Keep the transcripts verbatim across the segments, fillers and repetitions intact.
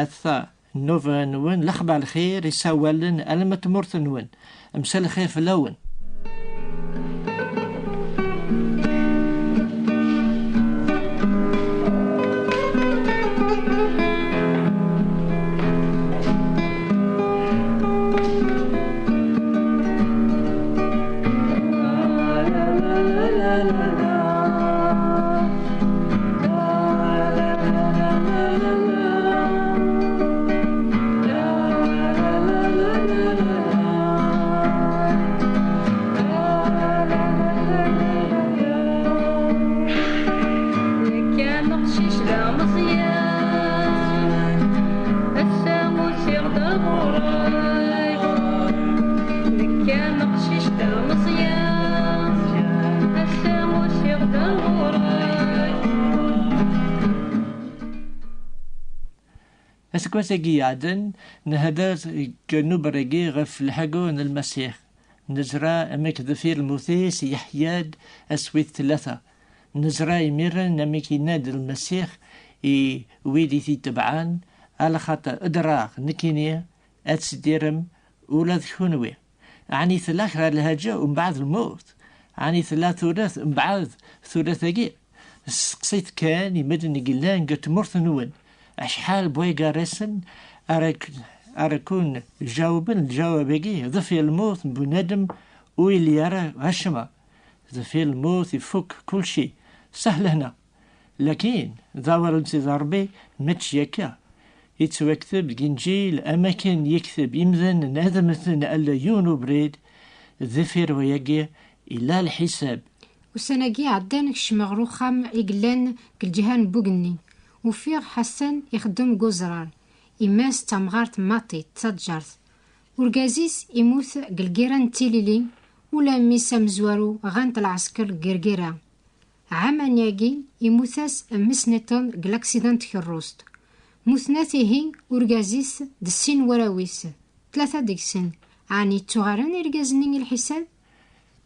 Atta nnuba-nwen, lexbar lxir, isawalen alamma tmurt-nwen. Msal xir fell-awen. Nekk am uqcic d ameẓyan, ass-a usiɣ-d ɣur-k. Nekk am uqcic d ameẓyan, ass-a usiɣ-d ɣur-k. Aseggas-agi iɛeddan, nhedder deg nnuba-agi ɣef lḥagu n Lmasiḥ. Neẓra amek deffir lmut-is yeḥya-d ass wis tlata. Neẓra imiren amek yenna-d Lmasiḥ i wid i t-itebɛen, alaxaṭer ddreɣ nekkini, ad teddirem ula d kunwi. Ɛni tella kra n lhaǧa umbeɛd lmut? Ɛni tella turart umbeɛd turart-agi? Steqsit kan i medden i yellan deg tmurt-nwen, acḥal n wayegarasen ara k-, ara kun-jawben lǧawab-agi: deffir lmut n bunadem ur yelli ara acemma. Deffir lmut ifuk kulci. Sahel hna. Lakin, d awal n Sidi Ṛebbi, mačči akka. Yettwakteb deg Inǧil, am akken yekteb imdanen ad mmten ala yiwen ubrid, deffir wayagi, ila lḥisab. Ussan-agi iɛeddan kecmeɣ ɣer uxxam i yellan deg lǧiha n Bugenni. Ufiɣ Ḥasan ixeddem deg uzrar. Yemma-s d tamɣart maṭi, d taǧǧart. Urgaz-is imut deg lgirra n Tilili, ula mmi-s amezwaru ɣan-t lɛesker deg Gergera. Ɛaman-agi, imut-as mmi-s nniḍen deg laksidan n tkerrust. Muten-at ihi urgaz-is d sin warraw-is, tlata deg-sen. Ɛni ttuɣalen irgazen-nni i lḥisab?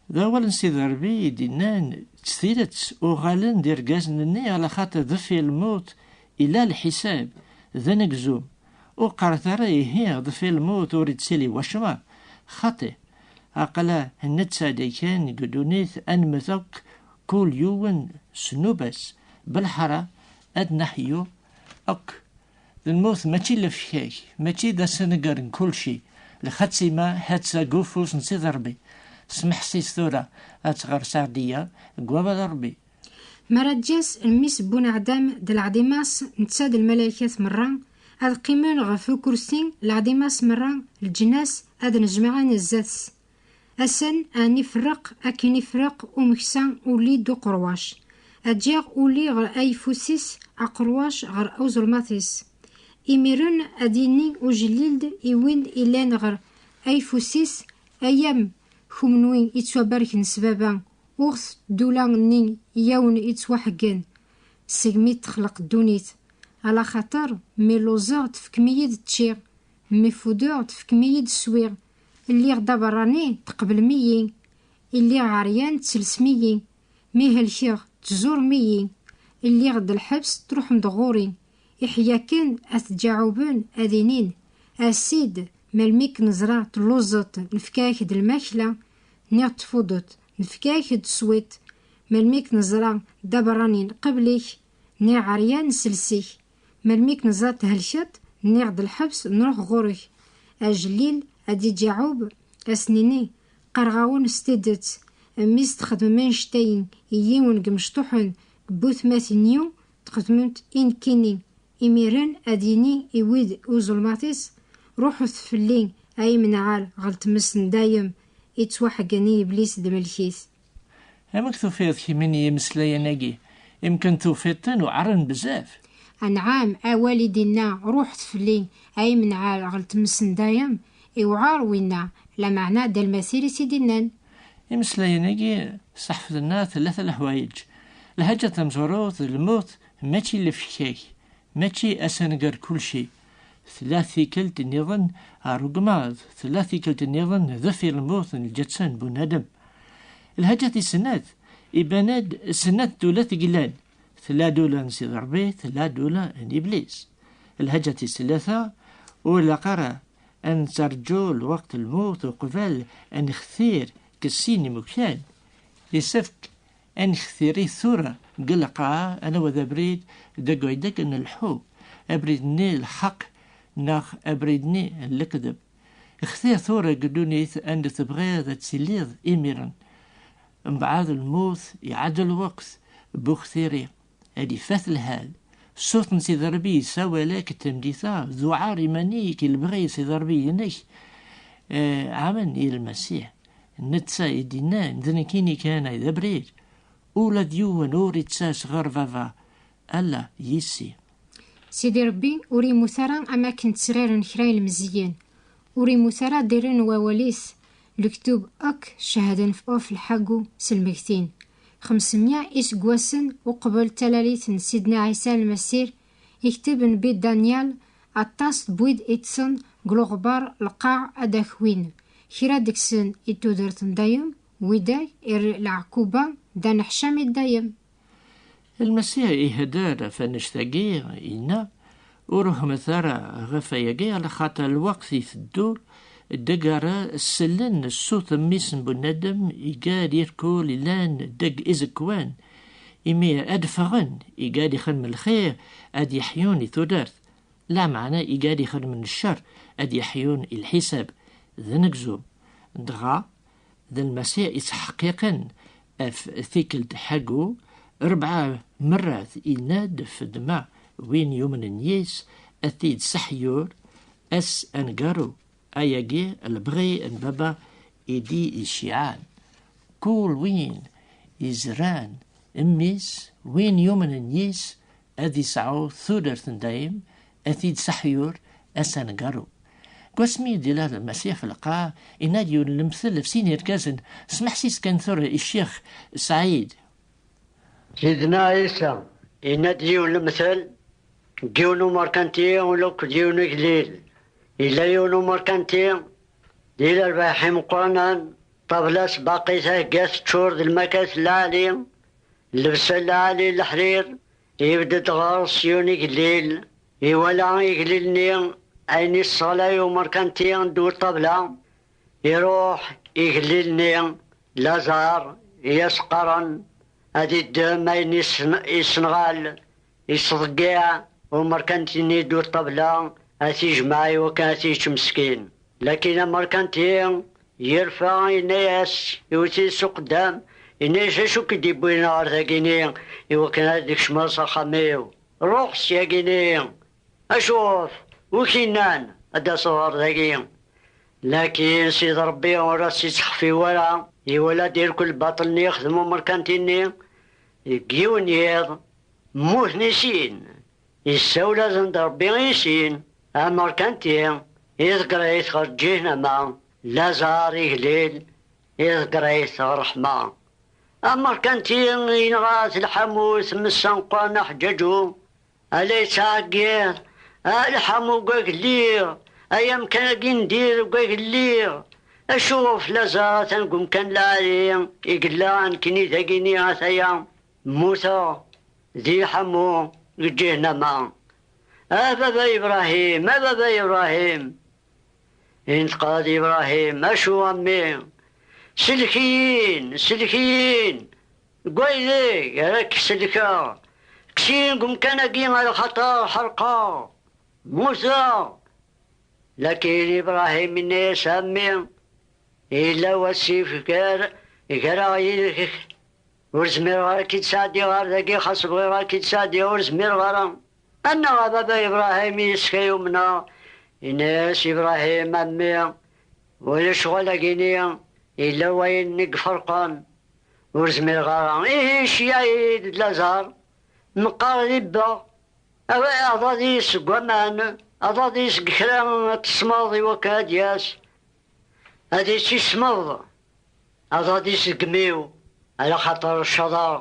D awal n Sidi Ṛebbi i d-innan, d tidet, uɣalen d irgazen-nni, ala xaṭer deffir lmut ila lḥisab, d anegzum. Ur qqaret ara ihi deffir lmut ur ittili wacemma. Xaṭi, aql-a netta-d kan deg ddunit, ad nemmet akk, kul yiwen s nnuba-s, belḥara ad neḥyu akk. D lmut mačči d lefkak, mačči d asenger n kulci. Lxatima ha-tt-a deg ufus n Sidi Ṛebbi. Smeḥsis tura ad tɣer Seɛdiya deg wawal n Ṛebbi. Mi ara d-ǧǧas mmi-s n Buneɛdam d lɛaḍima-s, netta d lmalaykat merra, ad qqimen ɣef ukursi, lɛaḍima-s merra, leǧnas ad nejmaɛen zdat-s. Asen ɛni ferreq akken ifreq umeksa ulli d uqerwac. Ad ǧǧeɣ ulli ɣer ayeffus-is, aqerwac ɣer uẓelmaṭ-is. Imiren ad yini ujellil-d i win illan ɣer ayeffus-is, ay am, kunwi ittwabarken s baba, uɣet ddula-nni i yawen ittwaḥeggen, segmi texleq ddunit. Ala xaṭer mi lluẓeɣ, tefkem-iyi-d ččiɣ, mi fudeɣ, tefkem-iyi-d swiɣ, lliɣ d aberrani, tqeblem-iyi, lliɣ ɛeryan, telsem-iyi, mi helkeɣ, tzurem-iyi, lliɣ d lḥebs, truḥem-d ɣur-i. Iḥyaken ad t-ǧaɛuben, ad inin: A Sid, melmi k-neẓra telluẓeḍ, nefka-ak-d lmakla, niɣ tfudeḍ, nefka-ak-d teswiḍ. Melmi k-neẓra d aberrani, nqabel-ik, niɣ ɛeryan, nsels-ik. Melmi k-neẓra thelkeḍ, niɣ d lḥebs, nruḥ ɣur-k. Ajellil ad iǧaɛub, ad s-nini: Qqareɣ-awen s tidet, mi s-txedmem annect-ayi i yiwen deg imecṭuḥen n butmaten-iw, txedmem-t i nekkini. Imiren ad yini i wid uẓelmaṭ-is: Ruḥet fell-i, ay imenɛal, ɣer tmes n dayem, ittwaḥeggen i Iblis d lmelk-is. Amek tufiḍ kemmini imeslayen-agi? Imken tufiḍ-ten uɛren bezzaf. Anɛam, awal i d-inna: Ruḥet fell-i, ay imenɛal, ɣer tmes n dayem, iwɛer winna, lameɛna d almatir i s-id-innan. Imeslayen-agi seḥfden-aɣ tlata leḥwayeǧ. Lḥaǧa tamezwarut d lmut, mačči lefkak, mačči asenger kulci. Tella tikkelt nniḍen ar ugmaḍ, tella tikkelt nniḍen deffir lmut n lǧetta n bunadem. Lḥaǧa tis snat, iban-d snat dulat i yellan. Tella ddula n Sidi Ṛebbi, tella ddula n Iblis. Lḥaǧa tis tlata, ur ilaq ara ad nettarǧu lweqt n lmut uqbel ad nextir deg sin imukan. Yessefk ad nextir-it tura deg lqaɛa, anawa d abrid deg waydak n lḥu, abrid-nni n lḥeqq neɣ abrid-nni n lekdeb. Xtir tura deg ddunit anda tebɣiḍ ad tiliḍ imiren. Mbeɛd lmut, iɛedda lweqt n uxtir-i. Ad ifat lḥal. Ṣṣut n Sidi Ṛebbi yessawal-ak tameddit-a, duɛer iman-ik i lebɣi n Sidi Ṛebbi-inek. Eh, amen i Lmasiḥ. Netta i d-yennan, d nekkini kan ay d abrid. Ula d yiwen ur ittas ɣer Baba, ala yis-i. Sidi Ṛebbi ur immut ara am akken ttraren kra ilmeẓyen. Ur immut ara, diri n wawal-is. Lektub akk cehden ɣef lḥagu s lmegtin. Xemsemya iseggasen uqbel talalit n Sidna Ɛisa Lmasiḥ, ikteb Nnbi Danyal aṭas n wid iṭṭsen deg leɣbar lqaɛ ad akwin. Kra deg-sen i tudert n dayem, widak i leɛquba d aneḥcam i dayem. Lmasiḥ ihedder ɣef annect-agi, yenna, ur ruḥmet ara ɣef wayagi, alaxaṭer lweqt iteddu, deg ara sellen ṣṣut n Mmi-s n Bunadem, igar irkul illan deg izekwan, imi ad ffɣen, igar ixedmen lxir, ad yeḥyun i tudert. Lameɛna igar ixedmen ccer ad yeḥyun i lḥisab d anegzum. Dɣa, d Lmasiḥ ittḥeqqiqen ɣef tikkelt ḥagu, rebɛa merrat yenna-d f ddma win yumnen yis, ad t-id-seḥyur ass aneggaru. Ayagi lebɣi n Baba i d-iciɛan. Kul win izerran mmi-s, win yumnen yis, ad yesɛu tudert n dayem, ad t-id-seḥyur ass aneggaru. Deg wasmi i d-ila Lmasiḥ f lqaɛ, yenna-d yiwen n lemtel ɣef sin yergazen, smeḥsis kan tura i Ccix Saɛid. Sidna Ɛisa, yenna-d yiwen n lemtel, deg yiwen umerkanti ula akked yiwen ugellil. Yella yiwen umerkanti, di lerbayeḥ imeqqranen, ṭṭabla-s baqi thegga teččur d lmakat lɛali, llebsa lɛali n leḥrir, yebded ɣer-s yiwen igellil, iwala igellil-nni ayen isseɣlay umerkanti ddaw ṭṭabla, iruḥ igellil-nni Laẓar i as-qqaren ad iddem ayen issen-, issenɣal, isḍeggiɛ umerkanti-nni ddaw ṭṭabla, ad t-ijmeɛ i wakken ad t-yečč meskin. Lakin amerkanti yerfa, yenna-yas, iwet-it s uqeddam, yenna-yas: "Acu k-id-iwwin ɣer dagini i wakken ad d-tkecmeḍ s axxam-iw? Ruḥ syagini, acu ɣef, wi k-innan ad d-taseḍ ɣer dagi?" Lakin Sidi Ṛebbi ur as-ittxeffi wara, iwala-d irkul lbaṭel-nni ixdem umerkanti-nni, deg yiwen yiḍ, mmuten i sin. Yessawel-asen-d Ṛebbi i sin, amerkanti iḍegger-it ɣer ǧihnama, Laẓar igellil iḍegger-it ɣer ṛṛeḥma. Amerkanti yenɣa-t lḥamu, tmes ameqqran aḥeǧǧaǧu, ala yettɛeggiḍ: "A lḥamu deg agelliɣ, ay amkan-agi n dir deg agelliɣ, acu ɣef Laẓar atan deg umkan lɛali i yella, nekkini dagini ataya mmuteɣ di lḥamu deg ǧihnama. A baba Ibrahim, a baba Ibrahim!" Inṭeq-d Ibrahim: "Acu a mmi?" "Sellek-iyi-n, sellek-iyi-n deg waydeg ara k-sellkeɣ. Kkes-iyi deg umkan-agi, ala xaṭer ḥerqeɣ, mmuteɣ." Lakin Ibrahim yenna-yas: "A mmi, yella wasif gar, gar-aɣ yid-k. Ur zmireɣ ara ad k-id-sɛeddiɣ ɣer dagi, xas bɣiɣ ad k-id-sɛeddiɣ, ur zmireɣ ara." "Annaɣ a baba Ibrahim, yis-k ay umneɣ." Yenna-yas Ibrahim: "A mmi, wali ccɣel-agi-ni, yella wayen i iferqen, ur zmireɣ ara. Ihi, ceyyeɛ-iyi-d Laẓar, meqqar ad ibbeɣ, aḍad-is deg waman, aḍad-is deg kra ad tesmeḍ i wakken ad d-yas, ad ittismeḍ aḍad-is deg imi-w, ala xaṭer ccaḍeɣ."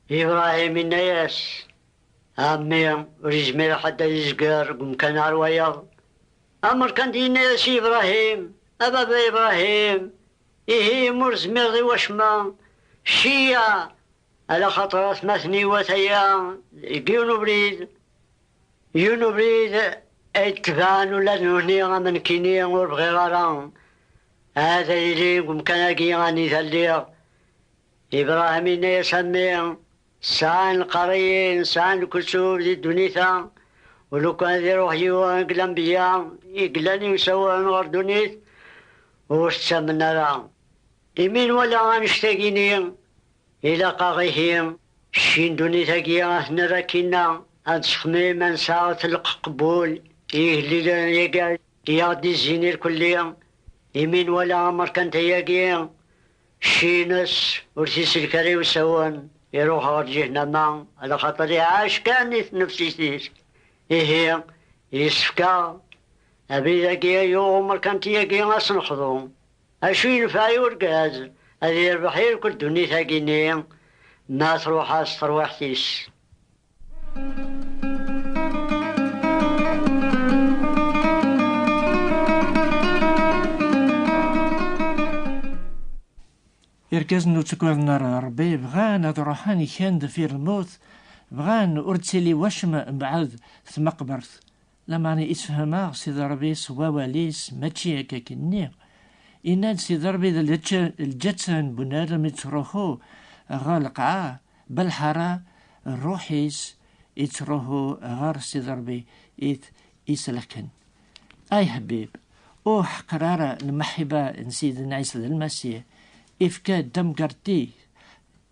Ibrahim yenna-yas: "A mmi, ur yezmir ḥedd ad izger deg umkan ar wayeḍ." Amerkanti yenna-yas i Ibrahim: "A baba Ibrahim, ihi ma ur zmireḍ i wacemma, ceyyeɛ, ala xaṭer atmaten-iw ataya deg yiwen ubrid, Yiwen ubrid ay d-tebɛen ula d nutni am nekkini ur bɣiɣ ara ad yili deg umkan-agi anida lliɣ. Ibrahim yenna-yas a mmi, sɛan lqariyin, sɛan lkutub di ddunit-a, u lukan ad iruḥ yiwen deg lanbeyya i yellan i usawen ɣer ddunit, ur t-ttamen ara. Imi nwala annect-agi-nni, ilaq-aɣ ihi, cci n ddunit-agi ad t-nerr akkinna, ad nessexmim, ad nesɛu lqebbul i yigellilen-agi i aɣ-d-izzin irkelli, imi nwala amerkanti-agi, cci-ines ur t-isellek ara i usawen, iruḥ ɣer ǧihnama, alaxaṭer iɛac kan i tnefsit-is. Ihi, yessefk-aɣ abrid-agi yuɣ umerkanti-agi ad s-nexḍu. Acu yenfeɛ i urgaz ad yerbeḥ irkul ddunit-agi-nni ma truḥ-as terwiḥt-is? Irgazen ur ttaggaden ara Ṛebbi, bɣan ad ruḥen kan deffir lmut, bɣan ur ttili wacemma mbeɛd tmeqbert. Lameɛna i ttfehmeɣ Sidi Ṛebbi s wawal-is, mačči akka akken-nni. Yenna-d Sidi Ṛebbi d lǧ-, lǧetta n bunadem i tettruḥu ɣer lqaɛa, belḥara ṛṛuḥ-is ittruḥu ɣer Sidi Ṛebbi i t-iselken. Ay ḥbib, ur ḥqer ara lmeḥba n Sidna Ɛisa d Lmasiḥ, ifka-d tamgerṭ-ik,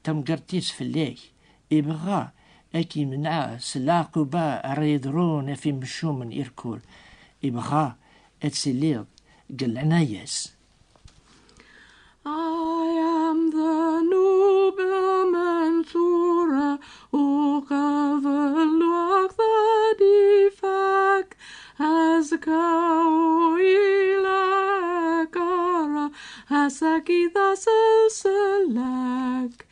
tamgerṭ-is fell-ak, ibɣa ad k-imneɛ s leɛquba ara yeḍrun ɣef imcumen irkul, ibɣa ad tiliḍ deg leɛnaya-s. I am ddnub menṣura, uqbel lweqt ad ifak, azekka ur ilaq ara, ass-agi d ass n sellek.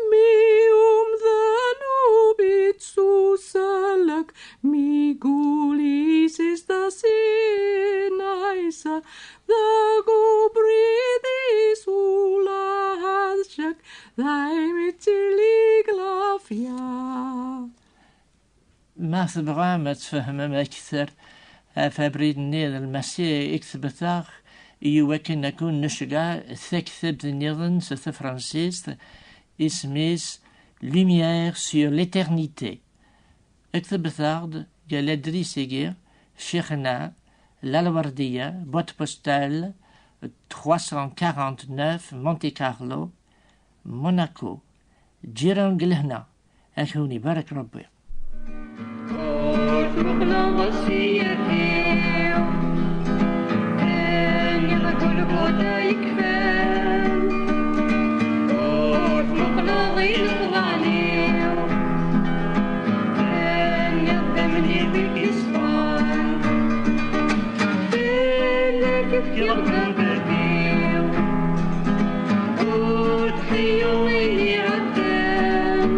Mi umdan ur ittusalak, mi gul-is isdasin Ɛisa, deg ubrid-is ula ad cak, dayem ittili deg lafya. Ma tebɣam ad tfehmem akter ɣef abrid-nni d Lmasiḥ i ketbet-aɣ i wakken ad ken-necgeɛ, taktabt nniḍen s tefransist, isem-is Lumière sur l'éternité. Ketbet-aɣ-d deg ladris-agi, Ccixna, Lal Werdiya, boîte postale trois cent quarante-neuf, Monte Carlo, Monaco. Ǧǧiran deg lehna, ad ken-ibarek Rebbi. Ur tmuqleḍ ssiyat-iw, aniɣ Gulguta yekfan. Ur tmuqleḍ i lebḍan-iw, aniɣ d amnib i yeṣfan. Fell-ak fkiɣ ddunbet-iw, ur tḥeyyu win iɛeddan.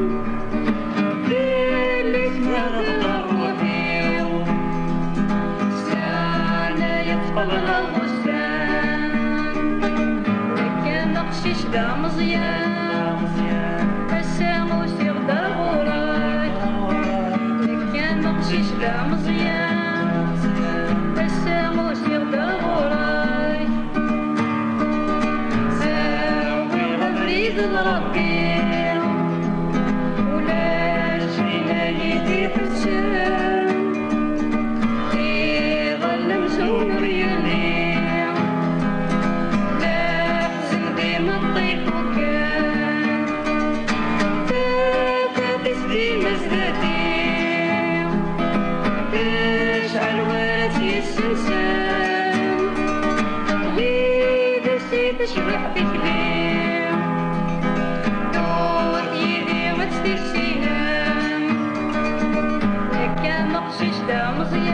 Fell-ak merrɣeɣ ṛṛuḥ-iw, sani ad tqebleḍ ussan. Nekk am uqcic d ameẓyan, ass-a usiɣ-d ar ɣur-k. Nekk am uqcic d ameẓyan, ass-a usiɣ-d ar ɣur-k. Awiɣ abrid n Ṛebbi, ulac win ay d-iḥessen. Iḍ-nnem zumer yelli, leḥzen d imeṭṭi fukan. Tafat-is dima zdat-i, tecɛel wara tt-yessensen. Yid-s i tecbeḥ tikli, dduṛt yid-i ad tt-tissinem. Nekk am uqcic d ameẓyan.